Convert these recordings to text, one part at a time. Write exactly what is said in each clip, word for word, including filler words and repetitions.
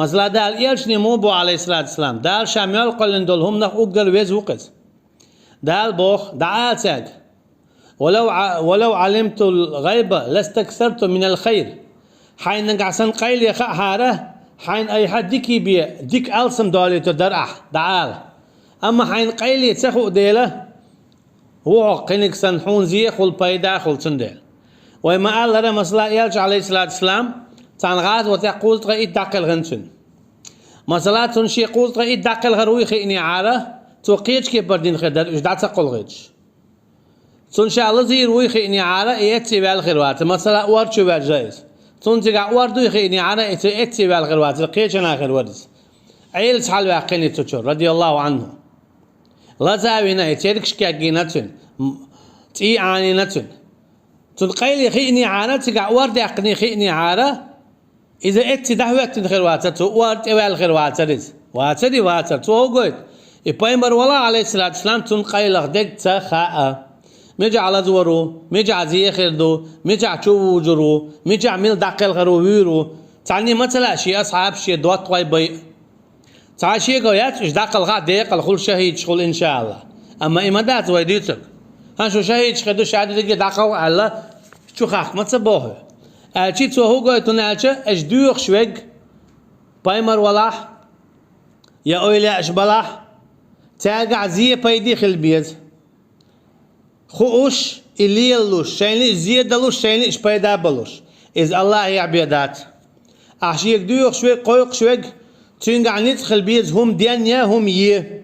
Масала, Дала элчане муха боху, алейхиссалату вассалам, Дала ша мел кхоьллина долу хӀуманах уггар веза ву-кх иза. Дала боху, дӀаала цаьрга: «Валав Ӏа-, валав Ӏалимтул гӀайба ластаксарту минал хайр». Хьайна нагахь санна къайле хаахьара, хьайна айхьа дикий бен, дика алсам долуьйтур дара ахь, дӀаала. Амма хьайна къайле ца хуу дела, ву хьо кхиниг санна, хьуна зен а хуьлу, пайда а хуьлу цундела. Вай ма-аллара, масала, элча, алейхиссалату вассалам, цхьана гӀазотехь кхузткъе итт дӀакхелхина цуьнан. Масала, цунна шен кхузткъе итт дӀакхелхар вуй хиънехьара, цо кхечу кепара дина хир дара, уьш дӀа ца кхулхийтуш. Цунна ша лазийр вуй хиънехьара, и эцций ваьлла хир вацара. Масала, ор чу ваьржа иза. Цунна цигахь ор дуй хиънехьара, и цу эцций ваьлла хир вацара, кхечанхьа хир вара иза. Ӏелас хьалаваьккхина и цу чуьра, радияллаху Ӏанху. Лаза а вина, и цергаш кегийна цуьнан, м-, цӀий а Ӏанийна цуьнан. Цунна къайле хиънехьара, цигахь ор даьккхина хиънехьара, иза эцций дӀахӀоьттина хир вацара, цо ор тӀеваьлла хир вацара иза. Вацара и, вацара. Цо хӀун гойту? И пайхамар валахь, алейхиссалату вассалам, цунна къайлаха дерг ца хаьа. Мичахь лазор ву, мичахь зен хир ду, мичахь чу вужур ву, мичахь мила дӀакхелхар ву, вуьйр ву. Цхьанне ма ца лаьа шен асхьабаш, шен доттагӀой байа. Цхьа шега яц уьш дӀакхалхахь, декъала хуьлу, шахӀидаш хуьлу, иншааллахӀ. Амма и ма дац вай дуьйцург. ХӀан, шу шахӀидаш хир ду, ша дерриге дӀакхалха аьлла, чу хахка ма ца боху. Аьлчи цо хӀун гойту аьлча, аша доьхуш верг, пайхамар валахь, я эвлаяаш балахь, цаьргахь зен, пайда хила беза. Хууш, и лелалуш, шайна и зен далуш, шайна и пайда балуш. Иза АллахӀехь бен дац. Ахь шега доьхуш верг, кхойкхуш верг, цуьнгахь ницкъ хила беза хӀума ден я хӀума е.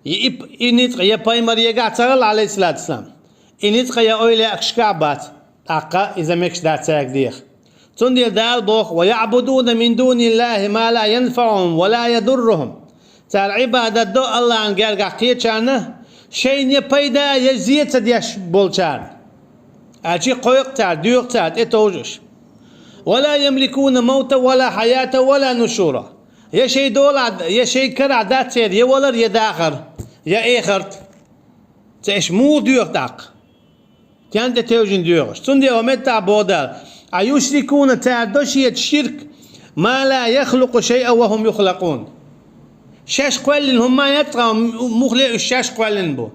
И, и, и ницкъ я пайхамар егахь ца хилла, алейхиссалату вассалам, и ницкъ я эвлаяашкахь бац. ТӀаккха иза мегаш дац цаьрга деха. Цундела Дала боху: «Ва яъбудуна мин дуниллахи ма ла янфаухум ва ла ядуррухум». Цара Ӏибадат до АллахӀан гергахь кхечарна, шайна я пайда, я зен ца деш болчарна. Аьлчи кхойкху цара, доьху цара, тӀетовжуш. «Ва ла ямликуна мавта ва ла хьаята ва ла нушура». Я шайн долахь, я шайн карахь дац церан я валар, я дахар, я эхарт. Ца эш муха доьху тӀаккха? Стенна тӀе тевжина доьхуш? Цундела хӀокху меттехь боху Дала: «Аюшрикуна», цара до шеца ширк, «ма ла яхлукъу шайъан ва хум юхлакъун». Шаьш кхоьллина хӀума ма яц, ткъа муххале уьш шаьш кхоьллина бу.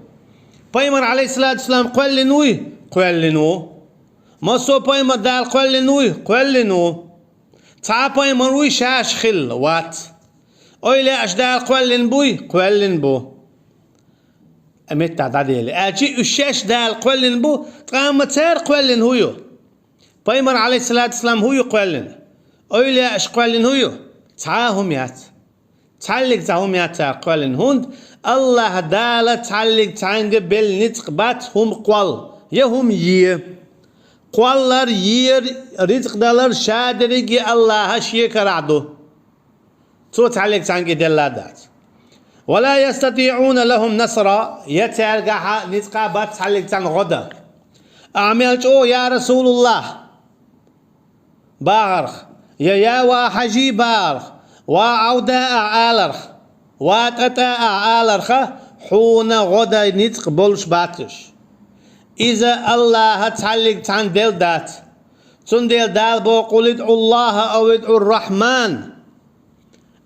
Пайхамар, алейхиссалату вассалам, кхоьллина вуй? Кхоьллина ву. Массо а пайхамар Дала кхоьллина вуй? Кхоьллина ву. Цхьа а пайхамар вуй ша-ша хилла? Вац. Эвлаяаш Дала кхоьллина буй? Кхоьллина бу. Э, меттахь дӀадели. Аьлчи уьш шаьш Дала кхоьллина бу, ткъа амма цара кхоьллина хӀун ю? Пайхамар, алейхиссалату вассалам, хӀун ю кхоьллина? Эвлаяаш кхоьллина хӀун ю? Цхьа а хӀума яц. Цхьаллиг цхьа хӀума яц цара кхоьллина. ХӀунда АллахӀ Дала цхьаллиг цхьаьнга белла ницкъ бац хӀума кхолла, я хӀума е. Кхоллар, ер, рицкъ далар ша дерриге АллахӀа шен карахь ду. Цо цхьаллиг цхьаьнга и делла дац. «Ва ла ястатиъуна лахум насра», я цаьргахьа ницкъа бац цхьаллиг цхьанна гӀо дан. Ахьа мел чӀогӀа «Я Расулуллах» бахарх, я «Я ва Хьажи» бахарх, «Ва Ӏавда» ахь аларх, «Ва ТӀатӀа» ахь аларха, хьуна гӀо дан ницкъ болуш бац уьш. Иза АллахӀа цхьаллиг цхьанна делла дац. Цундела Дала боху: «Къул идӀу Аллаха ав идӀу Рахьман».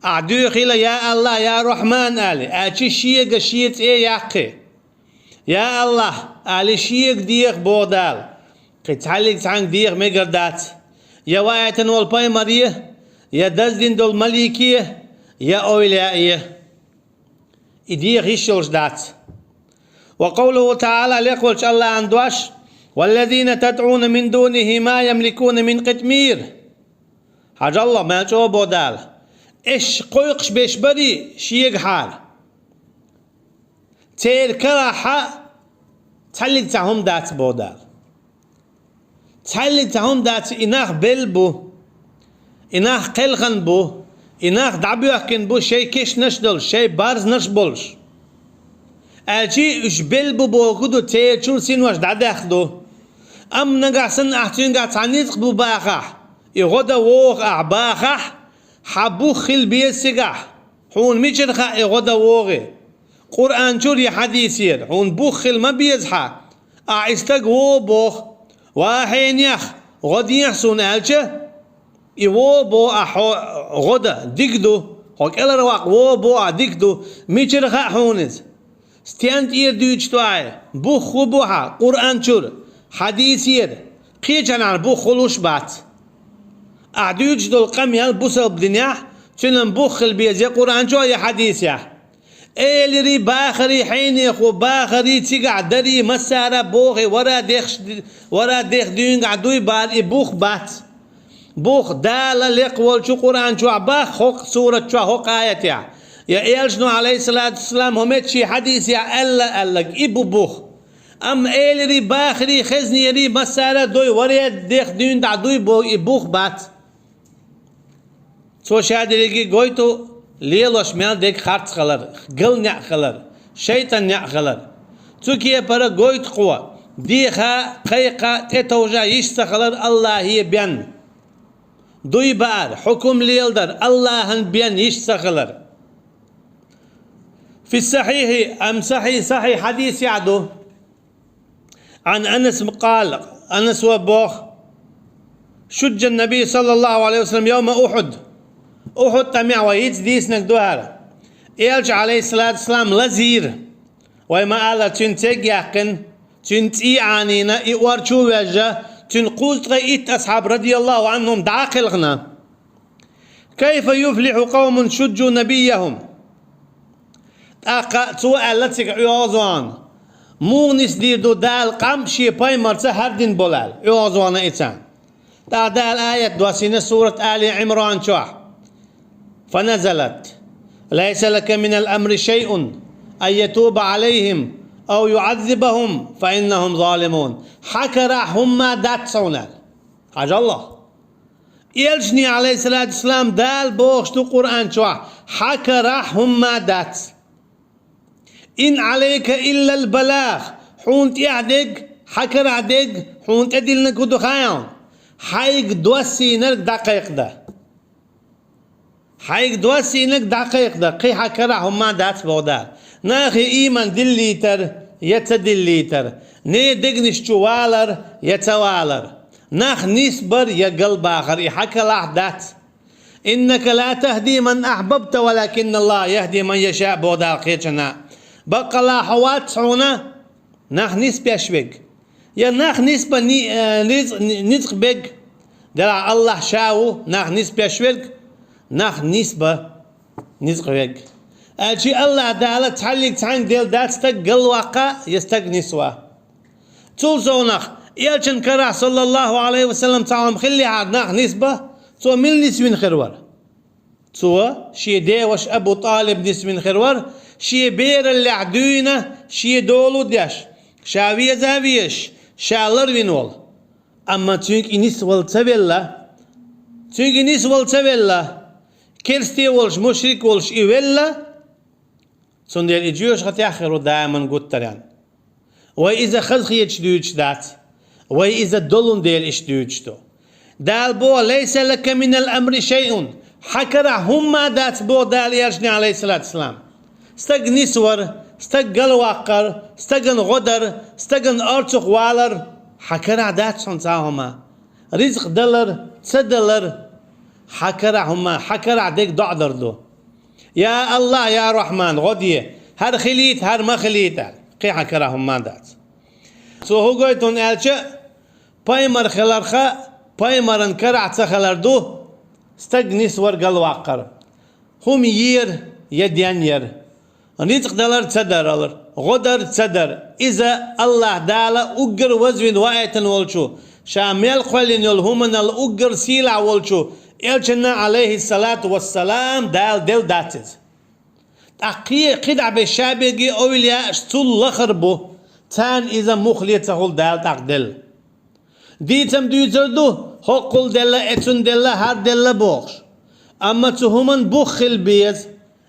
Ахь доьхийла: «Я АллахӀ, я Рахьман», али, аьлчи шега шен цӀе яккхий. «Я АллахӀ», али, шега деха, боху Дала. Кхин цхьаллиг цхьаьнга деха мегар дац. Я ваийтина волу пайхамаре, я даздина долу малике, я эвлаяе. И деха йиш йолуш дац. Ва къовлуху таӀала, лекха волчу АллахӀан дош: «Валлазина тадӀуна мин дунихи ма ямликуна мин къитмир». Хьажал, мел чӀогӀа боху Дала. Эш кхойкхуш берш барий шегахьара? Церан карахьа цхьаллиг цхьа хӀума дац, боху Дала. Цхьаллиг цхьа хӀума дац, и нах белла бу, и нах кхелхина бу, и нах дӀабоьхкина бу, шайн кешнаш а долуш, шайн барзнаш а болуш. Аьлчи уьш белла бу бохург ду, церан чуьра синош дӀадаьхна ду. Амма нагахь санна ахь цуьнгахь цхьа ницкъ бу бахахь, и гӀо дан вогӀу ахь бахахь, хьан бух хила беза цигахь, хьуна мичара хаьа и гӀо дан вогӀий? Къуръан чуьра я хьадисера, хьуна бух хила ма беза хьан, ахь и стаг вогӀу боху. «Ва хьенех, гӀо дехьа суна», аьлча, И во бо а хьо гӀо дан дика ду, хьо кӀелхьарваккха во бо а дика ду, мичара хаьа хьуна иза? Стен тӀера дуьйцуш ду ахь? Бух хӀун бу хьа, Къуръан чура, хьадисера? Кхечанхьара бух хуьлуш бац. Ахь дуьйцуш долу къамел бусалба динехь, цуьнан бух хила беза я Къуръан чохь, я хьадисехь. Элирий, бахарий, хьенехо бахарий, цигахь дарий, массара а бохий, вара дехаш, вара дех дуьйнгахь дуй бахар, и бух бац. Бух Дала лекха волчу Къуръан чохь бах, хӀокху сурат чохь, хӀокху аятехь. Я Элчано, Ӏалайхиссалату вассалам, хӀун меттиг шен хьадисехь аьлла, аьлларг, и бу бух. Амма элирий, бахарий, хезнерий, массара а дуй, вара дех дуьйна дӀа дуй боху, и бух бац. Цо ша дерриге гойту лелош мел дерг харц хилар, гал неӀ хилар, шайтӀан неӀ хилар. Цу кепара гойту кхо, деха, кхайкха, тӀетовжа йиш ца хилар АллахӀе бен. Дуй баар, хьукум леладар АллахӀан бен йиш ца хилар. Фи сахьихьи, ам сахьихь, сахьихь хьадисехь ду. Ӏан Анас къала, Анаса боху: «Шужжа Наби саллаллаху Ӏалайхи ва саллам йовма Ухьуд». Ухьуд тӀамехь вай йиц дийцинарг ду хӀара. Элча, Ӏалайхиссалату вассалам, лазийра. Вай ма-аллара, цуьнан цӀе а яьккхина, цуьнан цӀий а Ӏанийна, и ор чу а воьжна, цуьнан кхузткъе итт асхьаб, радияллаху Ӏанхум, дӀа а кхелхина. «Кайфа юфлихьу къавмун шужжу набийяхум?» ТӀаккха цо аьлла цига, оьгӀазвахана: «Муха нисдийр ду Дала къам шен пайхамарца хӀара дин болу?» аьлла, оьгӀазвахана и царна. ТӀаккха Дала аят доссийна сурат Али Ӏимран чохь: «Фаназалат: лайса лака минал амри шайъун, ан ятуба Ӏалайхим, ав юӀаззибахум, фа иннахум залимун». Хьан карахь хӀумма дац хьуна аьлла. Хьажал. Элчане, Ӏалайхиссалату вассалам, Дала бохуш ду Къуръан чохь: «Хьан карахь хӀумма дац. Ин Ӏалайка иллал балагъ», хьуна тӀехь дерг, хьан карахь дерг, хьуна тӀедиллинарг хӀун ду хаьий хьуна? Хьайга доссийнарг дӀакхайкхадан. Хьайга доссийнарг дӀакхайкхадан, кхин хьан карахь хӀумма дац боху Дала. Нахе ийман диллийтар я ца диллийтар, ненан дегнаш чу валар я ца валар, нах нисбар я галбахар, и хьан карахь дац. «Иннака ла тахди ман ахьбабта, валакинналлаха яхди ман яшаъ», боху Дала кхечанхьа. Баккъалла хьо вац хьуна нах нисбеш верг, я нах нисбан ни-, э, ризкъ-, ни-, ницкъ берг. Делахь АллахӀ ша ву нах нисбеш верг, нах нисбан ницкъ верг. Аьлча АллахӀ Дала цхьаллиг цхьаьнга делла дац стаг галваккха я стаг нисван. Цул совнах, Элчан карахь, саллаллаху Ӏалайхи ва саллам, цхьа хӀума хиллехьара нах нисбан, цо мила нисвина хир вара? Цо шен деваша Абу ТӀалиб нисвина хир вара, шен бераллехь дуьйна, шен долу деш, ша веза а везаш, ша ларвина волу. Амма цуьнга и нисвала ца велла, цуьнга и нисвала ца велла, керсте волуш, мушрик волуш и велла, цундела и жоьжахатех хир ву даиман гуттаренна. Вай иза хазахеташ дуьйцуш дац, вай иза долун дела иштта дуьйцуш ду. Дала боху: «Лайса лака минал амри шайъун». Хьан карахь хӀумма дац боху Дала Элчане, Ӏалайхиссалату вассалам. Стаг нисвар, стаг галваккхар, стагана гӀо дар, стагана орцах валар, хьан карахь дац хьуна цхьа хӀума. Ризкъ далар, ца далар, хьан карахь хӀумма, хьан карахь дерг доӀа дар ду. Я АллахӀ, я Рахьман, гӀо де, хӀара хилийта, хӀара ма хилийта, кхин хьан карахь хӀумма дац. Цо хӀун гойту хьуна аьлча, пайхамар хиларх, пайхамаран карахь ца хилар ду стаг нисвар, галваккхар. ХӀума ер я денъяр. Рицкъ далар ца даралар, гӀо дар ца дар, иза АллахӀ Дала уггар вазвина ваийтина волчу, ша мел кхоьллина йолу хӀуманал уггар сийлахь волчу Элчанна, Ӏалайхиссалату вассалам, Дала делла дац иза. ТӀаккха кхе, кхидӀа беш ша берриге а овлияаш цул лахара бу, царна иза муххале ца хуьлу Дала тӀаккха делла. Дийцам дуьйцур ду, хӀоккхул делла, эцун делла, хӀара делла бохуш. Амма цу хӀуман бух хила беза.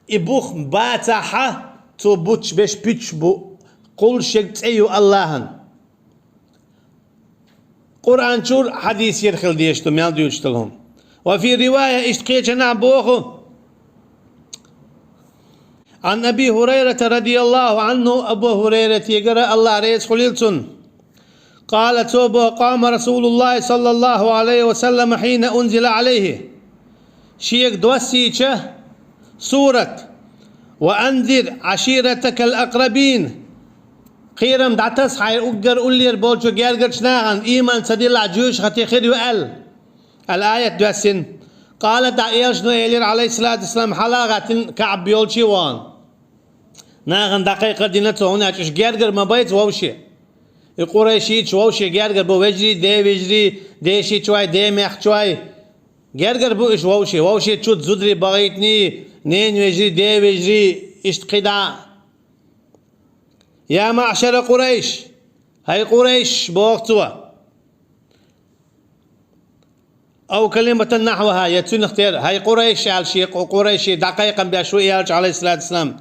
И бух бацахьа, цо буттуш беш пуьтуш бу, кхуллуш ерг цӀе ю АллахӀан. Къуръан чуьра, хьадисера хила дезаш ду мел дуьйцуш долу хӀума. Ва фи ривая, иштта кхечанхьа боху: Ан Аби Хурайрата радияллаху Ӏанху, Абу Хурайратегара, АллахӀ реза хуьлийла цунна. قال, цо бо, قام رسول الله صلى الله عليه وسلم حين أنزل عليه, шега доссийча сурат, وأنذر عشيرتك الأقربين, кхерам дӀатаса хьай уггар уллера болчу гергарчу нахана, ийман ца диллахь жоьжахати хир ю аьлла, аьлла аят доьссина. قال, тӀаккха элчано элира, عليه الصلاة والسلام, хьала а гӀаттина, КаӀб йолчу а вахана. Нахана дӀакхайкхар дина цо, хӀунда аьлча уьш гергара ма байца вовше. И къурайшийча вовше гергара бу, вежарий, ден вежарий, дешичой, ден мехкачой. Гергара бу уьш вовше, вовше чу зударий бахийтиний, ненан вежарий, ден вежарий, иштта кхидӀа. يا معشر قريش, хӀай къурайш, боху цо. أو كلمة نحوها, я цуьнах тера, хӀай къурайш, аьлла шен къу-, къурайший дӀакхайкхам беш ву и элча, عليه الصلاة والسلام.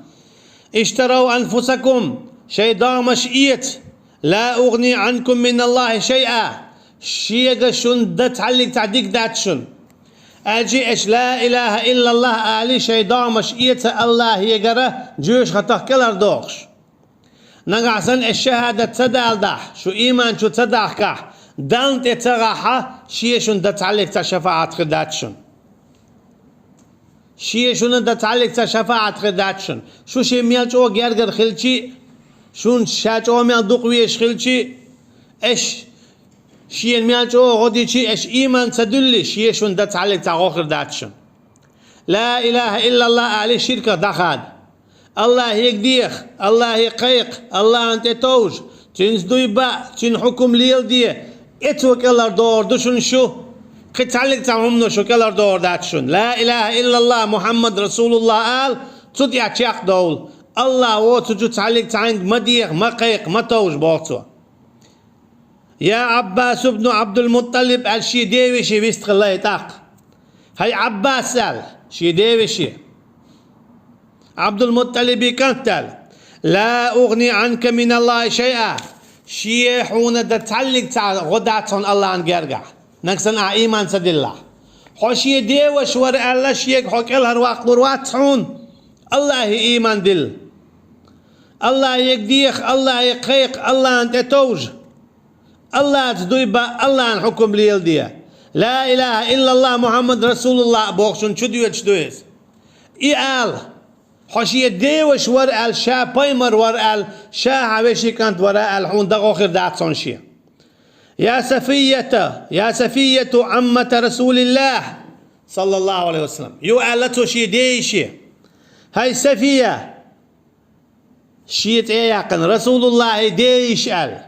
اشتروا أنفسكم, шайн догӀмаш эца, لا أغني عنكم من الله شيئا, шега шуна дан цхьаллиг цхьа дика дац шуна. Аьлча аша لا إله إلا الله алий, шайн догӀмаш эца АллахӀегара жоьжахатах кӀелхьардохуш. Нагахь санна аша шахӀадат ца даладахь, шу ийман чу ца дахкахь, Далла тӀе ца гӀахь, шен шуна дан цхьаллиг цхьа шафаӀат хир дац шуна. Шен шуна дан цхьаллиг цхьа шафаӀат хир дац шуна. Шу шен мел чӀогӀа гергара хилчи а, шуна ша чӀогӀа мел дукха везаш хилчи а, аша шена мел чӀогӀа гӀо дичи а, аша ийман ца дуьлли, шен шуна дан цхьаллиг цхьа гӀо хир дац шуна. لا إله إلا الله алий, ширках дӀахада. АллахӀега деха, АллахӀе кхайкха, АллахӀана тӀетовжа, Цуьнца дуй баа, Цуьнан хьукам леладе, эцо кӀелхьардохур ду шуна шу, кхин цхьаллиг цхьа хӀумано шу кӀелхьардохур дац шуна. لا إله إلا الله محمد رسول الله ала, цу тӀехь чекхдовла. АллахӀ воцучу цхьаллиг цхьаьнга ма деха, ма кхайкха, ма товжа, боху цо. يا عباس بن عبد المطلب аьлла шен девеше вистхилла и тӀаккха. ХӀай Ӏаббас аьлла, шен девеше. Ӏабдул-МутӀалиби кӀант аьлла, لا أغني عنك من الله شيئا, шен хьуна дан цхьаллиг цхьа гӀо дац хьуна АллахӀан гергахь, нагахь санна ахь ийман ца диллахь. Хьо шен деваша вара аьлла, шега хьо кӀелхьарваккхалур вац хьуна, АллахӀе ийман дилла. АллахӀега деха, АллахӀе кхайкха, АллахӀана тӀетовжа. АллахӀца дуй баа, АллахӀан хьукам леладе. لا إله إلا الله محمد رسول الله бохучун чу доьдуш ду иза. И ала, хьо шен деваша вара аьлла, ша пайхамар вара аьлла, ша хьан вешин кӀант вара аьлла, хьуна дан гӀо хир дац хьуна шен. يا صفية، يا صفية عمة رسول الله صلى الله عليه وسلم. Ю аьлла цо шен дейише. ХӀай Сафия, шен цӀе яьккхина, РасулуллахӀан дейиша аьлла.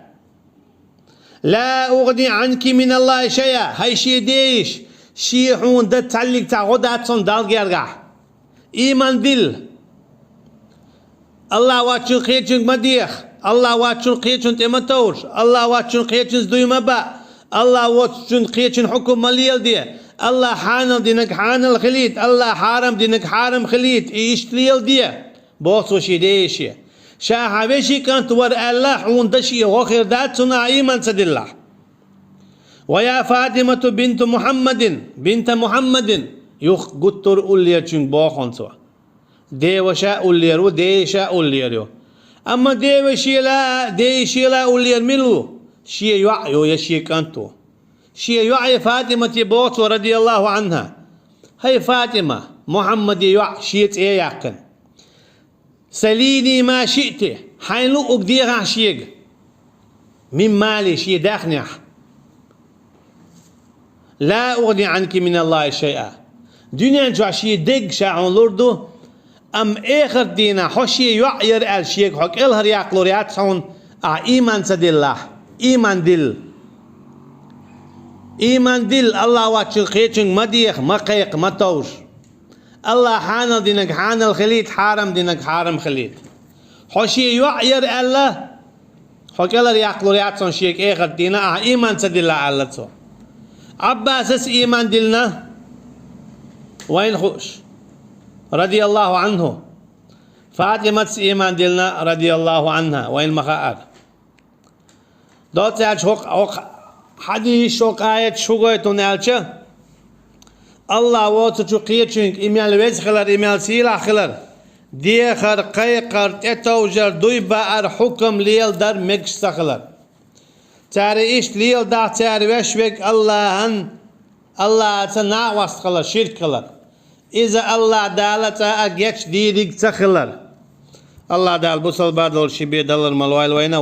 لا أغني عنك من الله شيئا, хӀай шен дейиша, шен хьуна дан цхьаллиг цхьа гӀо дац хьуна Далла гергахь. Ийман дилла. АллахӀ воцчун кхечуьнга ма деха, АллахӀ воцчун кхечун тӀе ма товжа, АллахӀ воцчун кхечуьнца дуй ма баа, АллахӀ воцчун кхечун хьукам ма леладе, АллахӀа хьанал динарг хьанал хилийта, АллахӀа хьарам динарг хьарам хилийта, и иштта леладе. Боху цо шен дейише. Ша хьан вешин кӀант вара аьлла, хьуна дан шен гӀо хир дац хьуна ахь ийман ца диллахь. ويا فاطمة بنت محمد، بنت محمد, юха гуттар а уллерачуьнга боху хьуна цо. Деваша а уллера ву, дейиша а уллера ю. Амма девашела а, дейишела а уллера мила ву? Шен йоӀ ю я шен кӀант ву. Шен йоӀе ФатӀимате боху цо, رضي الله عنها: хӀай ФатӀима, Мухьаммаде йоӀ, шен цӀе яьккхина. سليني ما شئت, хьайна луъург дехахь шега. من مالي, шен даьхнех. لا أغني عنك من الله شيئا. Дуьнен чохь шен дерг ша хьуна лур ду, амма эхарт дийнахь хьо шен йоӀ яра аьлла шега хьо кӀелхьаръяккхалур яц хьуна, ахь ийман ца диллахь. Ийман дилла. Ийман дилла, АллахӀ воцчун кхечуьнга ма деха, ма кхайкха, ма товжа. АллахӀа хьанал динарг хьанал хилийта, хьарам динарг хьарам хилийта. Хьо шен йоӀ яра аьлла, хьо кӀелхьаръяккхалур яц хьуна шега эхарт дийнахь, ахь ийман ца диллахь, аьлла цо. Ӏаббасас ийман диллина, вайна хууш, رضي الله عنه. ФатӀиматас ийман диллина, رضي الله عنها, вайна ма хаъара. Доцца аьлча, хӀокху, хӀокху хьадисаш, хӀокху аяташ хӀун гойту хьуна аьлча, АллахӀ воцучу кхечуьнга и мел веза хилар, и мел сийлахь хилар, дехар, кхайкхар, тӀетовжар, дуй баар, хьукам леладар мегаш ца хилар. Цара иштта леладахь, цара веш верг Аллахьан, Аллахьаца накъост хилар, ширк хилар. Иза Аллахь Дала цкъа а гечдийриг ца хилар. Аллахь Дала бусалба долча ши бе далар мел войла вайна.